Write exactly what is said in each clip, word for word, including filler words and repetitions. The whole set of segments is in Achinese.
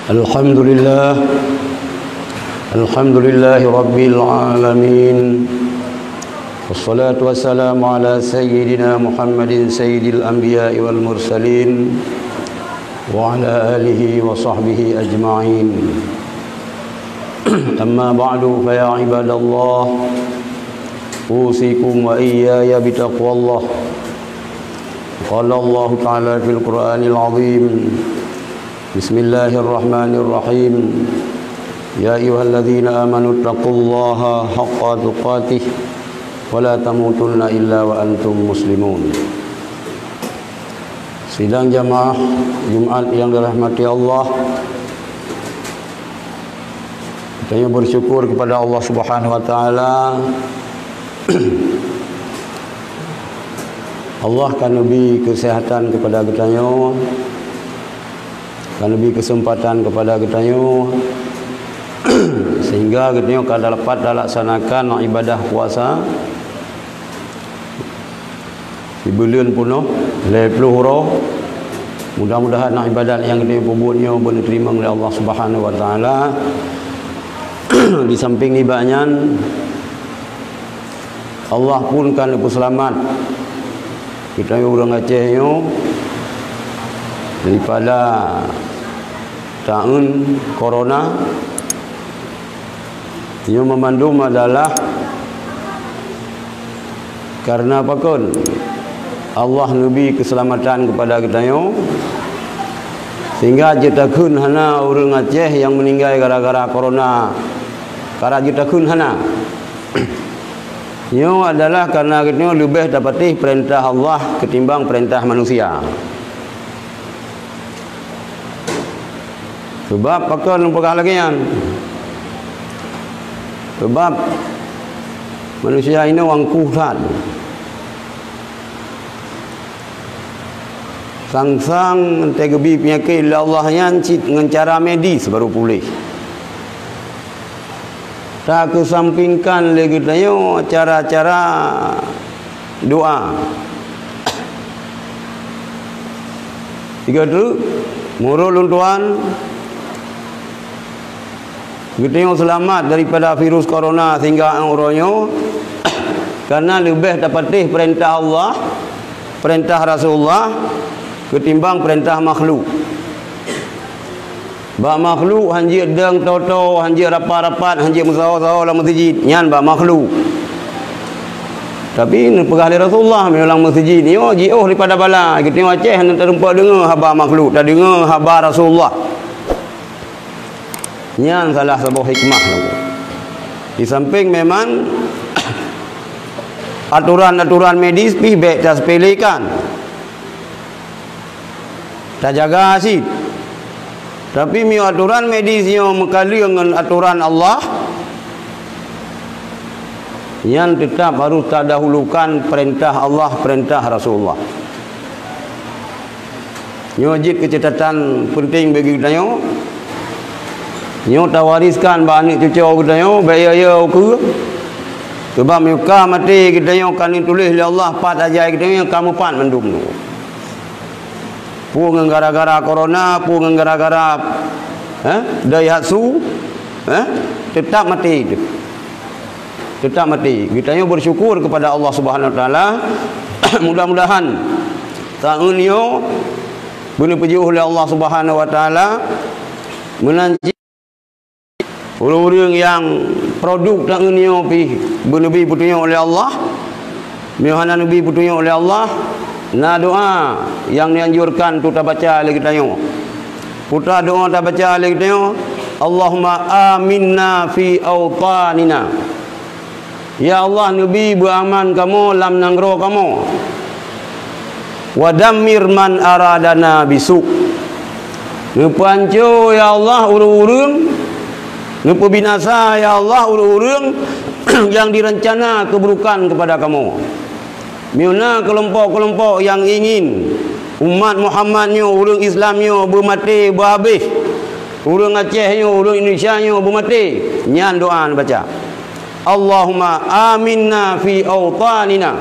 Alhamdulillah. Alhamdulillahi rabbil alamin. Wassalatu wassalamu ala sayyidina Muhammadin sayyidil anbiya'i wal mursalin wa ala alihi wa sahbihi ajma'in. Amma ba'du, fa ya ibadallah, usikum wa iyyaya bitaqwallah. Qala Allahu ta'ala fil Qur'anil azim. Bismillahirrahmanirrahim. Ya ayyuhalladzina amanu taqullaha haqqa tuqatih wa la tamutunna illa wa antum muslimun. Sidang jamaah Jumat yang dirahmati Allah, kita bersyukur kepada Allah Subhanahu wa taala. Allah ka neubi kesehatan kepada geutanyoe, ka neubi kesempatan kepada geutanyoe, sehingga geutanyoe ka dapat talaksanakan ibadah puasa sibuleuen peunoh, lhèe ploh uroe. Mudah-mudahan ibadat nyang geutanyoe peubuet nyoe beuneuteurima lé Allah Subhanahu wa taala. Di samping nibak nyan, Allah pun ka neupeuseulamat geutanyoe ureuëng Aceh nyoe daripada taeun korona. Nyoe meumandum adalah karena pakon Allah neubi keuseulamatan keupada geutanyoe, sehingga jeuet takheun hana ureuëng Aceh nyang meuninggai gara-gara korona, karena jeuet takheun hana. Nyoe adalah karena geutanyoe leubeh tapatéh peurintah Allah ketimbang peurintah manusia. Sabab pakon lôn peugah lagée nyan? Sabab manusia inoe angkuh that. Sang-sang teugeubri peunyakét lé Allah nyan cit ngon cara medis baru puléh. Takeusampingkan lé geutanyoe cara-cara doa. Tiga tu, meunurot lôn tuan, geutanyoe seulamat daripada virus korona sehingga uroe nyoe, karena leubeh tapatéh peurintah Allah, peurintah Rasulullah, ketimbang peurintah makhluk. Bak makhluk hanjeuet deueng toe-toe, hanjeuet rapat-rapat, hanjeuet meusaho-saho lam meuseujid, nyan bak makhluk. Tapi neupeugah lé Rasulullah, meunyoe lam meuseujid nyoe jiôh daripada bala, geutanyoe Aceh hana teurumpok deungoe haba makhluk, tadeungoe haba Rasulullah. Nyan salah saboh hikmah. Di samping memang aturan-aturan medis pih bék tasepelekan. Tajaga cit. Tapi meunyoe aturan medis nyoe meukaleueng ngon aturan Allah, nyan teutab harôh tadahulukan peurintah Allah, peurintah Rasulullah. Nyoe jeuet keucatatan peunteng bagi geutanyoe. Nyoe tawariskan bak aneuk cucoe geutanyoe, bék yo-yo ukeue. Sabab meunyoe ka maté geutanyoe ka neutuléh lé Allah pat ajai geutanyoe, ka meupat mandum nyoe. Peue ngon gara-gara korona, peue ngon gara-gara, eh, Daihatsu, eh, teutab maté teuh. Teutab maté. Geutanyoe beusyukur keupada Allah Subhanahu Wa Taala. Mudah-mudahan taeun nyoe beuneupeujeuôh lé Allah Subhanahu Wa Taala meunan cit ureuëng-ureuëng nyang produk taeun nyoe pih beuneubi peutunyok lé Allah. Meunyoe hana neubi peutunyok lé Allah, na doa nyang neuanjurkan untuk tabaca lé geutanyoe. Peue doa tabaca lé geutanyoe, "Allahumma aminna fi autanina." Ya Allah, neubi beuaman kamoe lam nanggroe kamoe. "Wa dammir man aradana bisu." Neupeuhanco, ya Allah, ureuëng-ureuëng, neupeubinasa, ya Allah, ureuëng-ureuëng nyang direncana keuburukan keupada kamoe. Meunyoe na keulompok-keulompok nyang ingin umat Muhammad nyoe, ureuëng Islam nyoe beumaté, beuhabéh, ureuëng Aceh nyoe, ureuëng Indonesia nyoe beumaté, nyan doa neubaca, "Allahumma aminna fi autanina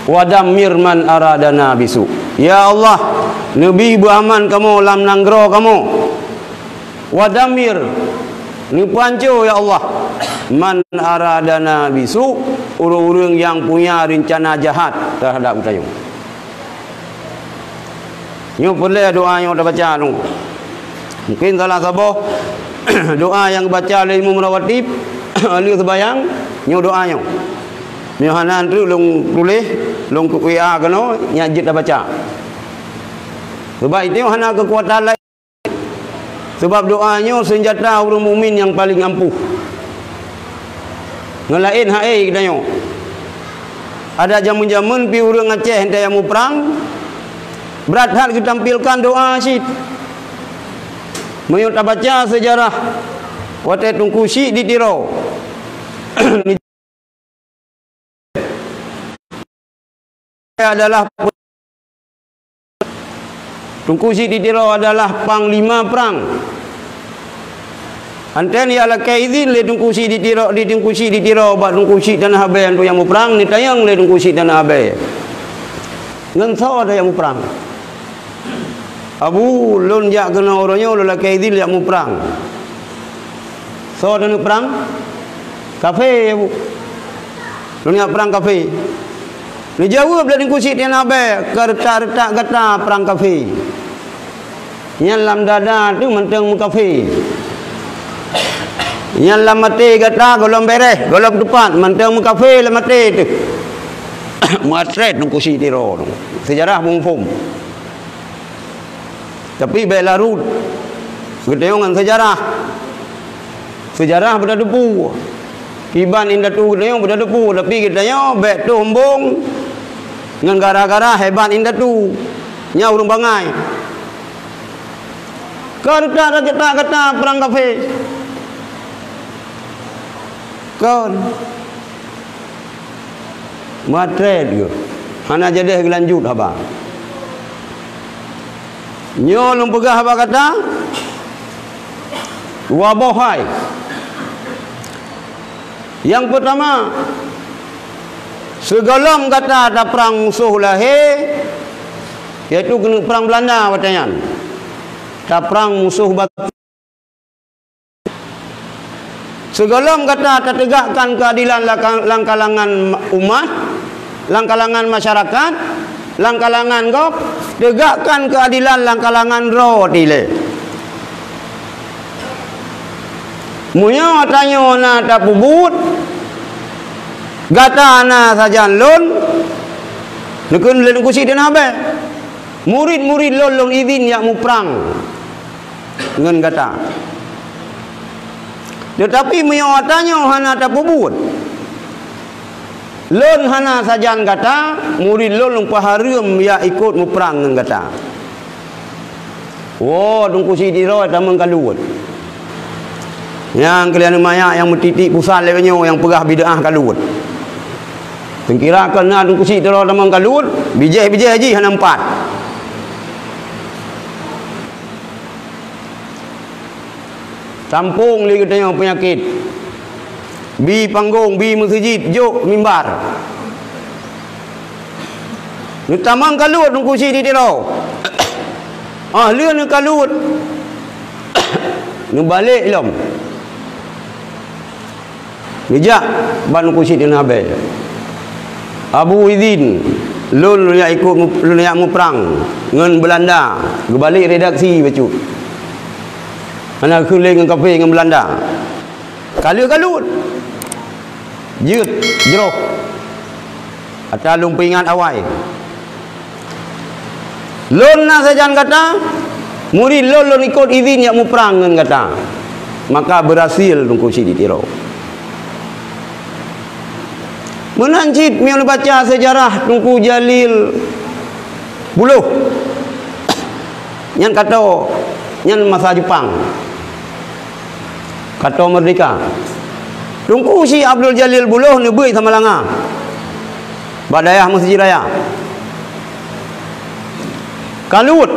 wa dammir man aradana bisu." Ya Allah, neubi beuaman kamoe lam nanggroe kamoe. Wa damir, neupeuhanco, ya Allah, man aradana bisu, ureuëng-ureuëng nyang punya reuncana jahat teuhadap geutanyoe. Nyoe peureulée doa nyoe tabaca nyoe. Mungkin salah saboh doa nyang geubaca lé Imum Rawatib lheueh seubayang, nyoe doa nyoe. Nyoe hana treuk lôn tuléh, lôn keu W A keunoe, nyan jeuet tabaca. Sabab itu hana keukuatan laén. Sabab doa nyoe seunjata ureuëng mukmin nyang paleng ampuh. Ngon laén hai geutanyoe. Adak jamén-jamén pih ureuëng Aceh enteuk jak muprang, brat that geutampilkan doa cit. Meunyoe tabaca seujarah watée Teungku Chik di Tiro, adalah Teungku Chik di Tiro adalah panglima prang. Anten ya lakée izin lé Teungku Chik di Tiro, di Teungku Chik di Tiro bak Teungku Chik Tanah Abée untuk nyang muprang, neutanyong lé Teungku Chik Tanah Abée. Ngon soe ata nyang muprang? Abu, lôn jak keunoe uroe nyoe lôn lakée izin jak muprang. Soe taneuk prang? Kafé, Abu. Lôn jak prang kafé. Neujaweueb lé Teungku Chik Tanah Abée, keu reutak-reutak gata prang kafé. Nyan lam dada teuh mantong meukafé. Nyan lam até gata gohlom béréh, gohlom teupat, mantong meukafé lam até teuh. Meuatrét Teungku Chik Tiro. Seujarah muphom. Tapi bék larot geutanyoe ngon seujarah. Seujarah beutateupeue. Kiban indatu geutanyoe beutateupeue, tapi geutanyoe bék toh embong ngon gara-gara hebat indatu. Nyan ureuëng bangai. Kon ka gata-gata prang kafé. Kon. Meuatrét geuh. Hana jadeh geulanjut haba. Nyoe lôn peugah haba gata, dua boh hai. Nyang peutama, sigohlom gata taprang musoh lahé, yaitu keuneuk prang Beulanda watée nyan. Taprang musoh batin. Sigohlom gata tateugakkan keuadilan laka-, lam kalangan umat, lam kalangan masyarakat, lam kalangan gob, teugakkan keuadilan lam kalangan droe dilée. Meunyoe tanyoe na tapeubuet, gata na sajan lôn, neukheun lé Teungku Chik Tanah Abée. Murit-murit lôn, lôn idhin jak muprang ngon gata. Teutapi meunyoe tanyoe hana tapeubuet, lôn hana sajan gata, murit lôn, lôn peuhareuem jak ikot muprang ngon gata. Woe, Teungku Chik Tiro tamong kaluet. Nyang keulian manyak nyang meutitik pusat lé nyoe nyang peugah bid'ah kaluet. Teungkira kon na Teungku Chik Tiro tamong kaluet, bijéh-bijéh jih hana meupat. Tampông lé geutanyoe peunyakét. Bi panggong, bi meuseujid, jok mimbar. Neutamong kaluet Teungku Chik di Tiro. Ah, lheueh neukaluet, neubalek lom. Neujak bak Teungku Chik Tanah Abée. Abu idhin, lôn neujak ikot mu-, lôn neujak muprang ngon Beulanda, geubalek redaksi bacut. Hana kheun lé ngon kafé ngon Beulanda. Ka lheueh kaluet. Jeuet, jroh. Ata lôn peuingat awai. Lôn na sajan gata, murit lôn, lôn ikot idhin jak muprang ngon gata. Maka beurhasil Teungku Chik di Tiro. Meunan cit meunyoe neubaca seujarah Teungku Jalil Buloh. Nyan kato, nyan masa Jeupang. Kato meurdeka. Teungku Chik Abdul Jalil Buloh neubeuet Samalanga, bak dayah Meuseujid Raya. Kaluet.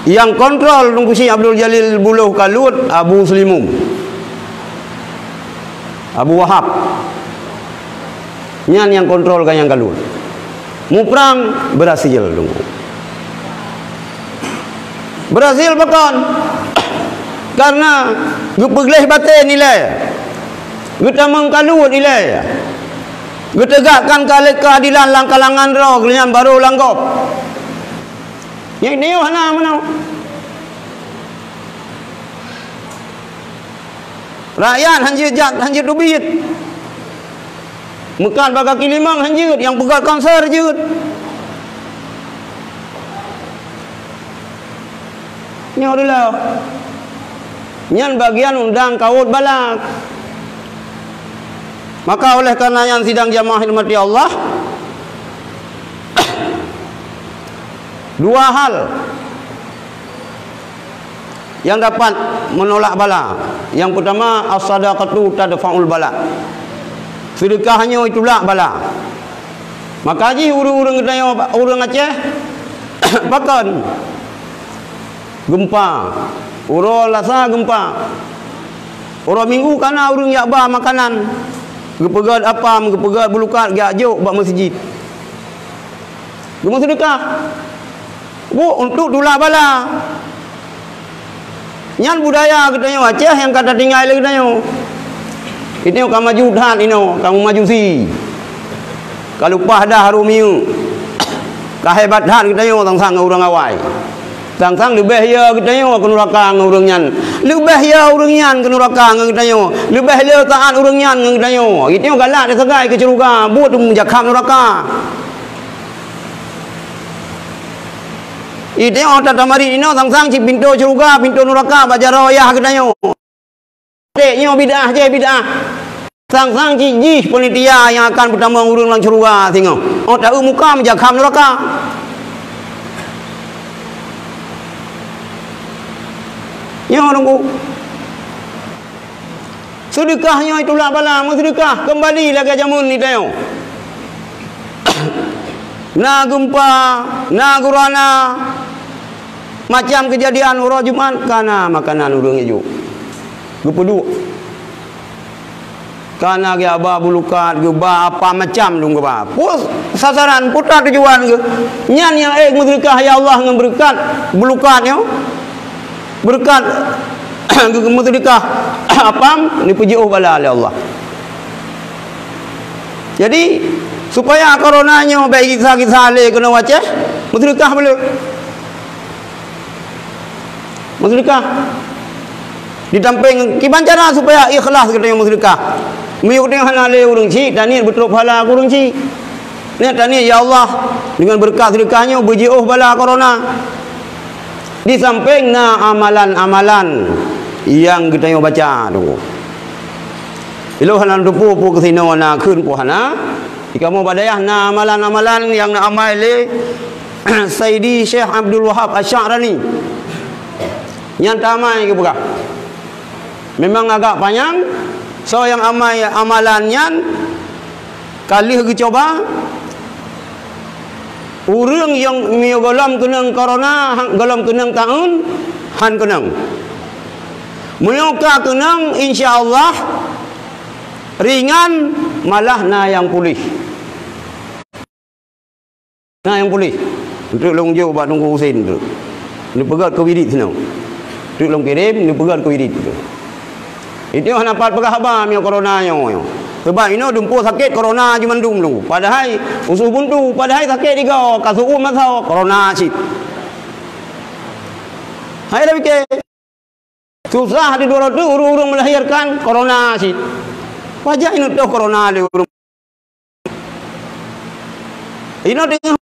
Nyang kontrol Teungku Chik Abdul Jalil Buloh kaluet Abu Seulimum. Abu Wahab. Nyan nyang kontrol ka nyang kaluet. Muprang beurhasil Teungku. Berhasil pakon? Karena geupeugleh batén ilée, geutamong kaluet ilée, geutegakkan kale-, keadilan lam kalangan droe, geuhnyan barô lam gob. Nyang nyoe hana meunoe. Rakyat han jeuet jak, han jeuet teubiet. Meukat bak gaki limong han jeuet, nyang peugöt konser jeuet. Nyoe dulu. Nyan bagian undang kawöt bala. Maka oleh karena nyan sidang jamaah rahmati Allah, dua hal yang dapat menolak bala. Yang pertama, as-sadaqatu tadfa'ul bala. Sedekah nyoe itulak bala. Maka jih ureuëng-ureuëng geutanyoe, ureuëng Aceh, pakon? Gempa. Uroe Lasa gempa. Uroe Minggu kana ureuëng jak ba makanan. Geupeugöt apam, geupeugöt beulukat, jak jok bak meuseujid. Geumeuseudeukah. Bu, untuk tulak bala. Nyan budaya geutanyoe Aceh nyang ka tatinggai lé geutanyoe. Geutanyoe ka maju that inoe, ka meumajusi. Ka leupah dah rhueng minyeuk. Ka hebat that geutanyoe sang-sang ngon ureuëng awai. Sang-sang leubeh ye geutanyoe keu nuraka ngon ureuëng nyan. Leubeh ye ureuëng nyan keu nuraka ngon geutanyoe. Leubeh le taát ureuëng nyan ngon geutanyoe. Geutanyoe galak teusagai keu syeuruga, buet meujakham nuraka. Geutanyoe that tamarit inoe sang-sang cit pintoe syeuruga, pintoe nuraka bak jaroe yah geutanyoe. Dek nyoe bid'ah jih bid'ah. Sang-sang cit jih panitia nyang akan peutamong ureuëng lam syeuruga singoh. Oh, taeu muka meujakham nuraka. Nyoe nunggu. Seudeukah nyoe itulak bala, meuseudeukah keumbali lagée jameun geutanyoe. Na geumpa, na gurana, macam keujadian uroe Jumat, kana makanan ureuëng ijok. Geupeuduek. Kana geuba beulukat, geuba apa macam lôn geuba. Peue sasaran, peue tujuan geuh? Nyan nyang ék meuseudeukah, ya Allah, ngon beulukat, beulukat nyoe. Beureukat geumeuseudeukah apam, neupeujiôh bala lé Allah. Jadi, supaya korona nyoe bèk gisa-gisa lé keunoe Aceh, meuseudeukah beuleuh. Meuseudeukah. Ditampéng kiban cara supaya ikhlas geutanyoe meuseudeukah. Meunyoe geutanyoe hana lé ureuëng chik, taniet beutrok pahala keu ureuëng chik. Nyan taniet, "Ya Allah, deungon beureukat seudeukah nyoe beujiôh bala korona." Di sampéng na amalan-amalan nyang geutanyoe baca tu. Ilôn hana teupeu peue keu sinoe na kheun peue hana. Di kamoe bak dayah na amalan-amalan nyang na amai lé Saidi Syekh Abdul Wahab Asy-Sya'rani. Nyan tamai geupeugah. Memang agak panyang, soe nyang amai amalan nyan ka lheueh geucuba, ureuëng nyang meunyoe gohlom keunong korona, gohlom keunong taun, han keunong. Meunyoe ka keunong, insya Allah ringan, malah na nyang puléh. Na nyang puléh. Treuk lôn jok bak Teungku Husen treuk. Neupeugöt keu wirit sinoe. Treuk lôn kirém, neupeugöt keu wirit tu. Itu hana pat peugah haba meunyoe korona nyoe. Sabab inoe dumpeue sakét korona jimandum lôn. Padahai usus buntu, padahai sakét igoe, ka seuuem asoe, korona cit. Hai dah pike. Susah di dua ratus ureuëng-ureuëng melahirkan, korona cit. Wajah inoe toh korona lé ureuëng. Inoe teungoh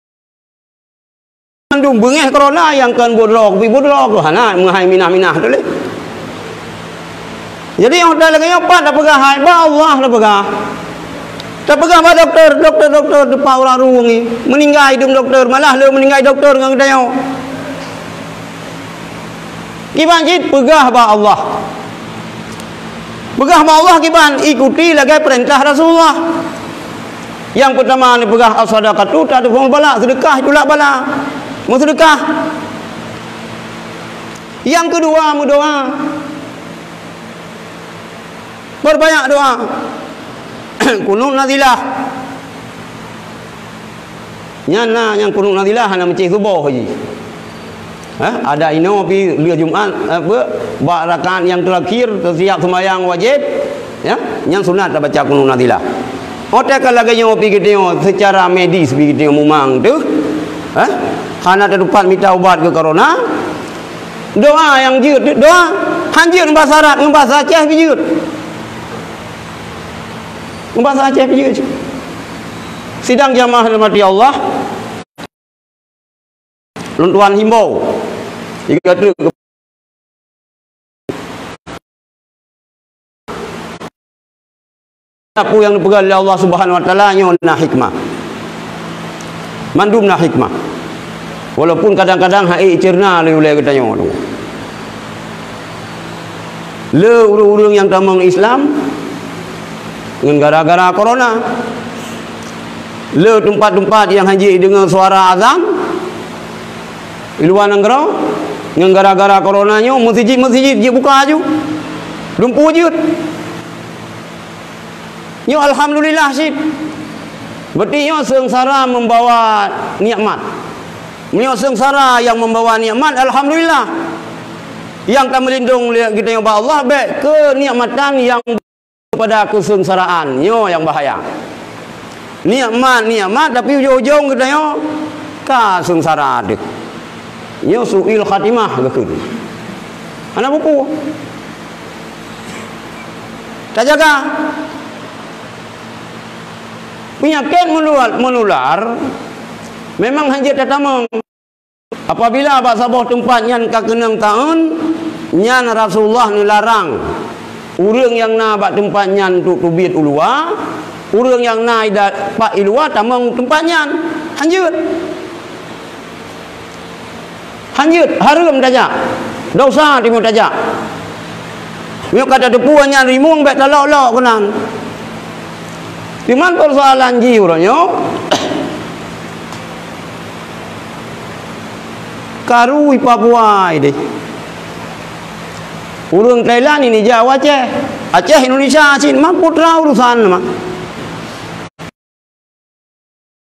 mandum beungéh korona nyang kon buet droe, kupi buet droe, hana meuhai minah-minah tu lé. Jadi, nyang lagée nyoe pat tapeugah hai, bak Allah tapeugah. Tapeugah bak dokto, dokto, dokto teupah ureuëng ruweueng nyoe. Meuninggai dum dokto, malah le meuninggai dokto ngon geutanyoe. Kiban cit peugah bak Allah. Peugah bak Allah kiban, ikuti lagée peurintah Rasulullah. Nyang peutama neupeugah, "As-sadaqatu tadfa'ul bala," seudeukah itulak bala. Meuseudeukah. Nyang keudua, meudoá. Peurbanyak doá. Kunut nazilah. Nyan na nyang kunut nazilah hana meucéh suboh jih. Ha? Ada inoe pi lheueh Jumat, apa, bak rakaat nyang teurakhir, siap seumayang wajéb, ya, nyan sunat tabaca Qunut Nazilah. Otai ka lagée nyoe pi geutanyoe, seucara medis pi geutanyoe mumang teuh, ha? Hana tatupat mita ubat keu corona, doa nyang jeuet, doa, han jeuet ngon bahasa Arab, ngon bahasa Aceh pi jeuet. Ngon bahasa Aceh pi jeuet. Sidang jamaah rahmati Allah, lôn tuan himbau, jika tu Peue nyang neupeugah lé Allah Subhanahu wa Taala nyoe na hikmah. Mandum na hikmah. Walaupun kadang-kadang hana iceureueng lé ulée geutanyoe tu. Le ureuëng-ureuëng nyang tamong Islam ngon gara-gara corona. Le teumpat-teumpat nyang hana jideungoe suara azan, di luwa nanggroe, ngon gara-gara corona nyoe, meuseujid-meuseujid jibuka aju. Lumpu jeuet. Nyoe alhamdulillah cit. Berarti nyoe seungsara membawa nikmat. Meunyoe seungsara nyang membawa nikmat, alhamdulillah. Nyang tameulindong lé geutanyoe bak Allah, bék keunikmatan nyang pada keuseungsaraan, nyoe nyang bahaya. Nikmat-nikmat, tapi ujong-ujong geutanyoe ka seungsara deuh. Nyoe su'il khatimah geukheun. Hana buku. Tajaga. Peunyakét meuluar, meulular memang hanjeuet tatamong. Apabila bak saboh teumpat nyan ka keunong taeun, nyan Rasulullah neularang ureuëng nyang na bak teumpat nyan untuk teubiet u luwa, ureuëng nyang na i da-, bak i luwa tamong teumpat nyan. Hanjeuet. Hanjeuet, hareuem tajak. Dosa timu tajak. Meunyoe ka tateupeue nyan rimueng bék talok-lok keunan. Cuman persoalan jih uroe nyoe, karu i Papua ideh. Ureuëng Thailand ini jak u Aceh. Aceh Indonesia cit, ma putra urusan ma.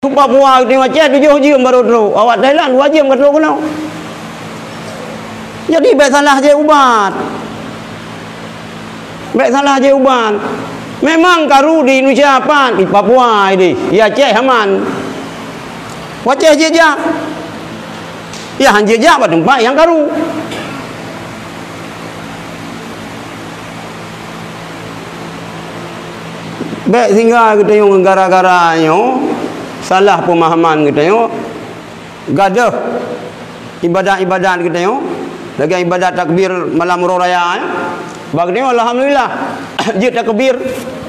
Su Papua di Aceh tujoh jeuem baru trok. Awak Thailand dua jeuem ka trok keunoe. Jadi bék salah jih ubat. Bék salah jih ubat. Memang karu di Indonesia pat, di Papua ideh, di Aceh aman. U Aceh jih jak. Ya, han jijak bak teumpat nyang karu. Bék sehingga geutanyoe gara-gara nyoe salah pemahaman geutanyoe, gadôh ibadat-ibadat geutanyoe, lagée ibadat takbir malam uroe raya, eh. Bak geutanyoe alhamdulillah, jeuet takbir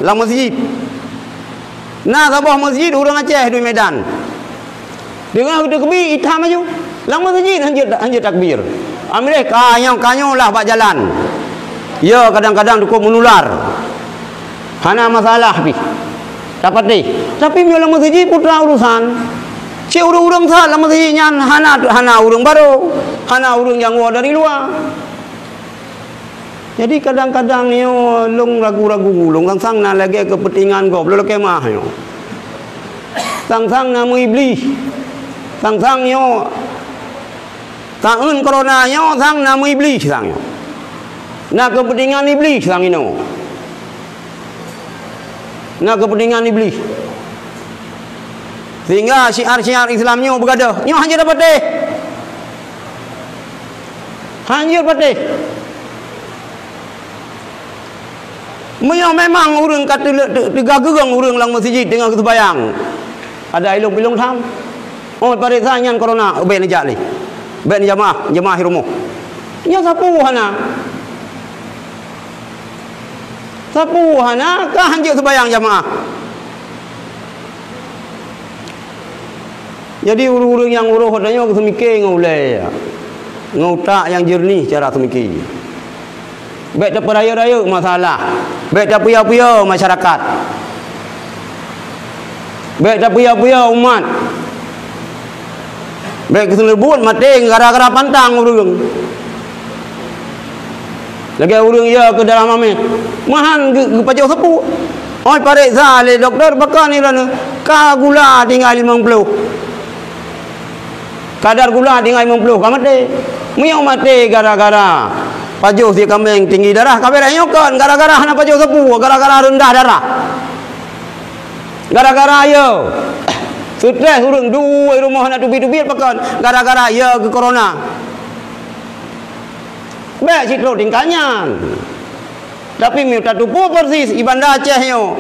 lam masjid. Na saboh masjid ureuëng Aceh di Medan. Deungoe geutakbir, itam aju. Lam masjid hanjeuet, hanjeuet takbir. Amileh kanyong-kanyong lah bak jalan. Ya, kadang-kadang cukup menular. Hana masalah pih. Tapatéh. Tapi meunyoe lam masjid putra urusan. Cit ureuëng-ureuëng that lam masjid nyan hana, hana ureuëng barô, hana ureuëng nyang woe dari luwa. Jadi kadang-kadang nyoe lôn ragu-ragu, lôn sang-sang na lagée keupeuntengan gob, lôn lakée meu'ah nyoe. Sang-sang na meu-iblih. Sang-sang nyoe, taeun corona nyoe sang na meu-iblih sang nyoe. Na keupeuntengan iblih sang inoe. Na keupeuntengan iblih. Sehingga syiar-syiar Islam nyoe beugadôh. Nyoe hanjeuet tapatéh. Hanjeuet patéh. Meunyoe memang ureuëng ka teule-, te-, teuga geureung ureuëng lam meuseujid teungoh geuseubayang, ada ilong-ilong tham. Oh, pareksa nyan corona, bék neujak lé. Bék neujamaah, jamaah i rumoh. Nyoe sapeue hana. Sapeue hana, ka hanjeuet seubayang jamaah. Jadi, ureuëng-ureuëng nyang uroh geutanyoe geuseumiké ngon ulée, ngon utak nyang jeureunih cara seumiké. Bék tapeurayeuk-rayeuk masalah, bék tapuya-puya masyarakat, bék tapuya-puya umat, bék geuseuleubot maté gara-gara pantang ureuëng. Lagée ureuëng ya keu darah mameh. Meuhan geu-, geupajôh sapeue. Oi, pareksa lé dokto, pakon droeneuh ka gula tinggai limong ploh. Kadar gula tinggai limong ploh, ka maté. Meunyoe maté gara-gara pajoh sie kaméng tinggi darah, ka beureh nyoe kon gara-gara hana pajoh sapeue, gara-gara reundah darah. Gara-gara yo stres ureuëng duek rumoh hana teubiet-teubiet pakon gara-gara yo keu corona. Bék sitroh tingkat nyan. Tapi meunyoe tateupeue persis i Banda Aceh nyoe,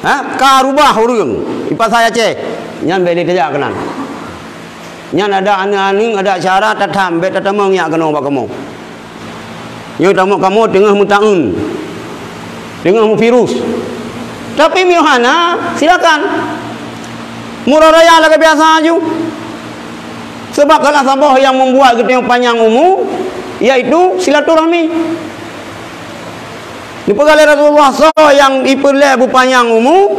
ha, ka rubah ureuëng i pasai Aceh, nyan bék lé tajak keunan. Nyan ada aneuëk-aneuëk, ada syara tatham, bék tatamong nyak keunoe bak kamoe. Nyoe tamong kamoe teungoh meutaeun, teungoh meuvirus. Tapi meunyoe hana, silakan. Murah raya lagée biasa aju. Sebab salah saboh nyang membuat geutanyoe panyang umu, yaitu silaturahmi. Dipeugah lé Rasulullah, soe nyang ipeureulée beupanyang umu,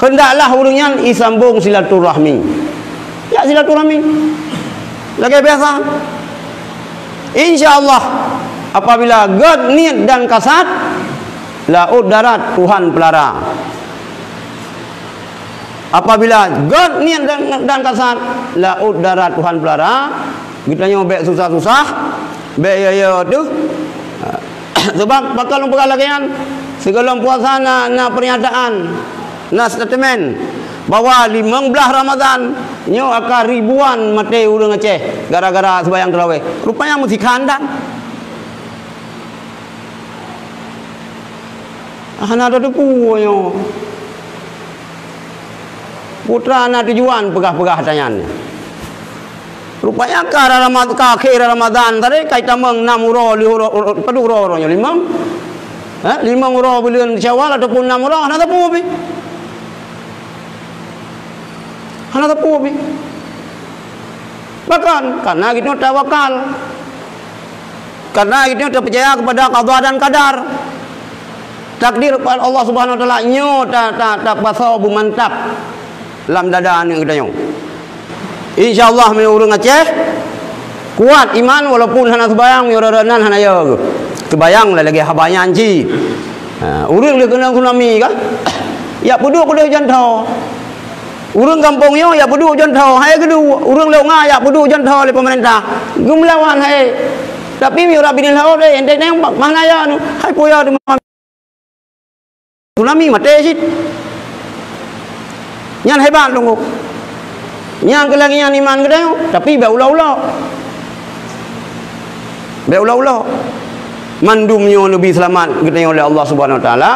hendaklah ureuëng nyan isambong silaturahmi. Ya, silaturahmi. Lagée biasa. Insya Allah, apabila gét niet dan kasat, laôt darat Tuhan pelara. Apabila gét niet dan, dan kasat, laôt darat Tuhan pelara, geutanyoe bék susah-susah, bék yo-yo teuh. Sebab pakon lôn peugah lagée nyan, sigohlom puasa na, na pernyataan, na statement bahwa limong blaih Ramadan nyoe akan ribuan maté ureuëng Aceh gara-gara seubayang teurawéh. Rupanya meusikhandang. Hana tateupeue nyoe. Putra na tujuan peugah-peugah tanyan. Rupanya ka Ramad-, ka akhé Ramadan tadi, ka itamong nam uroe, lheueh uroe, uroe, padub uroe, uroe nyoe limong? Ha? Limong uroe buleuen Syawal ataupun nam uroe, hana sapeue pih. Hana sapeue pih. Pakon? Karena geutanyoe tawakal. Karena geutanyoe tapeucaya kepada qada dan qadar. Takdir Allah Subhanahu Wa Taala nyoe ta, ta, tapasoe beumantap lam dada aneuëk geutanyoe. Insya Allah, meunyoe ureuëng Aceh kuat iman, walaupun hana seubayang, meunyoe rara nan hana yo geuh. Seubayang lah lagée haba nyan cit. Ha, ureuëng lé keunong tsunami kan? Yak peuduek keudeh jantoe. Ureuëng gampông nyoe yak peuduek jantoe, hai geuduek. Ureuëng Lhok Nga yak peuduek jantoe lé peumeurintah. Geumelawan hai. Tapi meunyoe rab binéh laôt, eh, enteng-enteng, mana ya nu? Hai poya teuma. Tsunami maté cit. Nyan hebat lôn. Nyan keulangian iman geutanyoe, tapi bék ulok-ulok. Bék ulok-ulok. Mandum nyoe neubi seulamat geutanyoe lé Allah Subhanahu Wa Taala.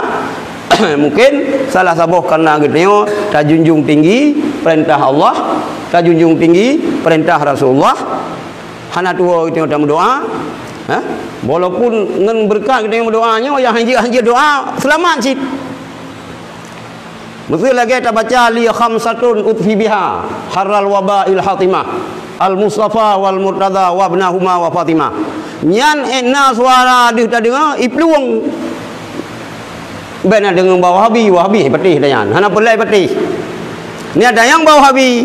Mungkin salah saboh karena geutanyoe tajunjung tinggi perintah Allah, tajunjung tinggi perintah Rasulullah. Hana tuwoe geutanyoe tameudoa, ha? Walaupun ngon beureukat geutanyoe meudoa nyoe, nyang hanjeuet-hanjeuet doa, seulamat cit. Miseu lagée tabaca, "Li khamsatun utfi biha harral waba'il hatimah, al-Mustafa wal Murtada wabnahuma wa Fatimah." Nyan ék na suara deuh tadeungoe, iplueng. Bék na deungoe bak Wahabi, Wahabi patéh tanyan. Hana peureulée patéh. Nyan tanyan bak Wahabi.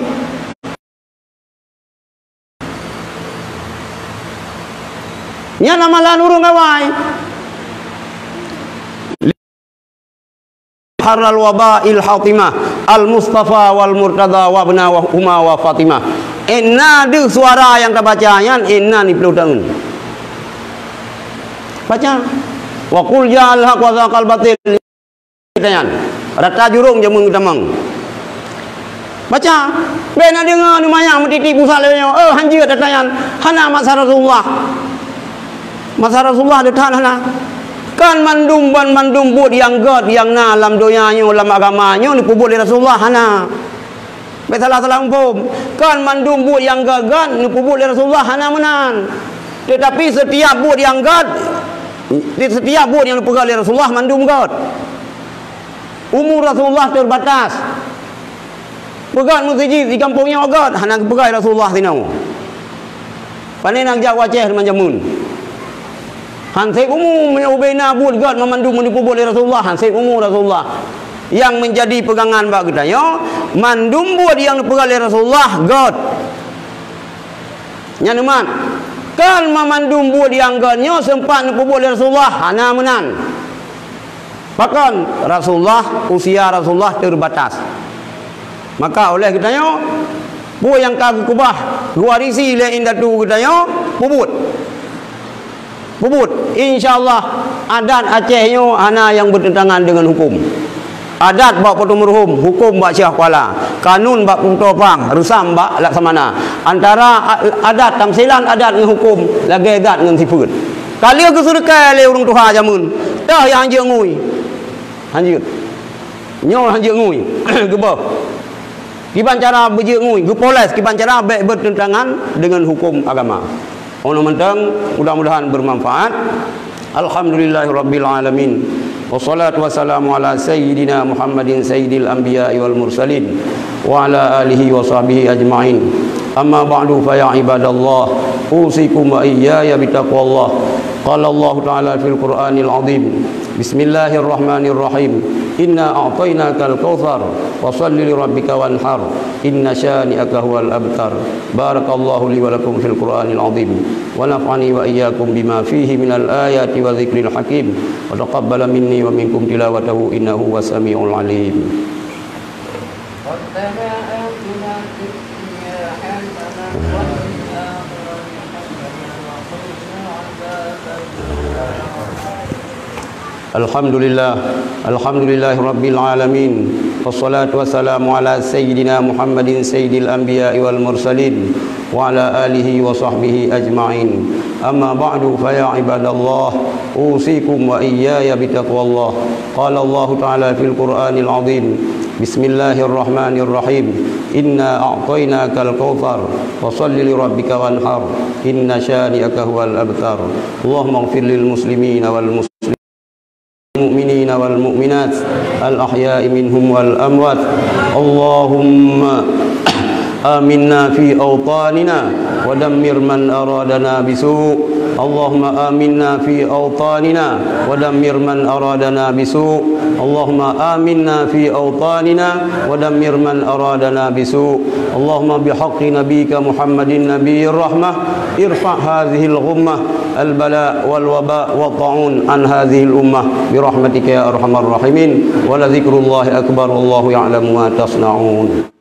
Nyan amalan ureuëng awai. Harral waba'il hatimah, al-Mustafa wal Murtada wabnahuma wa Fatimah. Ék na deuh suara nyang tabaca nyan, ék na niploh taun. Baca. Wa qul ja'al haq wa zahaqal batil. Tanyan. Rata jurông jameun geutamong. Baca. Bék na deungoe neumanyang meutiti pusat lé nyoe. Oh, hanjeuet ata nyan. Hana masa Rasulullah. Masa Rasulullah le that hana. Kan mandum ban mandum buet nyang gét nyang na lam donya nyoe, lam agama nyoe neupeubuet lé Rasulullah hana. Bék salah-salah muphom. Kan mandum buet nyang gét-gét neupeubuet lé Rasulullah hana meunan. Teutapi seutiap buet nyang gét, seutiap buet nyang neupeugét lé Rasulullah mandum gét. Umu Rasulullah teubatas. Peugét meuseujid di gampông nyoe gét, hana geupeugét Rasulullah sinoe. Pane na geujak u Aceh teuma jameun. Han sép umu meunyoe ubena buet gét mandum meunyoe peubuet lé Rasulullah, han sép umu Rasulullah. Nyang meunjadi peugangan bak geutanyoe, mandum buet nyang neupeugét lé Rasulullah gét. Nyan umat. Kan mandum buet nyang gét nyoe seumpat neupeubuet lé Rasulullah, hana meunan. Pakon? Rasulullah, usia Rasulullah teubatas. Maka oleh geutanyoe, Peue nyang ka geukeubah, geuwarisi lé indatu geutanyoe, peubuet. Peubuet. Insya Allah, adat Aceh nyoe hana nyang beuteuntangan deungon huköm. Adat bak Po Teu Meureuhôm, huköm bak Syiah Kuala. Kanun bak Po Teu Pang, reusam bak Laksamana. Antara a-, adat, tamsilan adat ngon huköm, lagée zat ngon sifeuet. Ka lheueh geuseureukai lé ureuëng tuha jameun, toh nyang hanjeuet ngui. Hanjeuet. Nyoe hanjeuet ngui. Geuboh. Kiban cara beujeuet ngui, geupoles kiban cara bék beuteuntangan deungon huköm agama. Ono mantong, mudah-mudahan bermanfaat. Alhamdulillahirabbil alamin. Wassalatu wassalamu ala sayyidina Muhammadin sayyidil anbiya'i wal mursalin wa ala alihi wa sahbihi ajma'in. Amma ba'du, fa ya ibadallah, usikum wa iyyaya bitaqwallah. Qala Allahu ta'ala fil Qur'anil azim. Bismillahirrahmanirrahim. Inna a'tainakal kautsar, fasalli lirabbika wanhar, inna syani'aka huwal abtar. Barakallahu li wa lakum fil Qur'anil azim, wa nafa'ani wa iyyakum bima fihi minal ayati wa dzikril hakim, wa taqabbala minni wa minkum tilawatahu innahu huwas samiul alim. ربنا آتنا في الدنيا حسنة وفي الآخرة حسنة وقنا عذاب النار. Alhamdulillah, alhamdulillahi rabbil alamin. Wassalatu wassalamu ala sayyidina Muhammadin sayyidil anbiya'i wal mursalin wa ala alihi wa sahbihi ajma'in. Amma ba'du, fa ya ibadallah, usikum wa iyyaya bitaqwallah. Qala Allahu ta'ala fil Qur'anil azim. Bismillahirrahmanirrahim. Inna a'tainakal kautsar, fasalli lirabbika wanhar, inna syani'aka huwal abtar. Allahumma ighfir lil muslimina wal muslimat, mu'minina wal mu'minat, al ahya'i minhum wal amwat. Allahumma aminna fi awtanina wa dammir man aradana bisu'. Allahumma aminna fi awtanina wa dammir man aradana bisu'. Allahumma aminna fi awtanina wa dammir man aradana bisu'. Allahumma bihaqqi nabiyyika Muhammadin nabiyyir rahmah, irfa' hadzihil ghummah al bala wal waba wa ta'un an hadzihil ummah bi rahmatika ya arhamar rahimin. Wa la dzikrullahi akbar, wallahu ya'lamu ma tasna'un.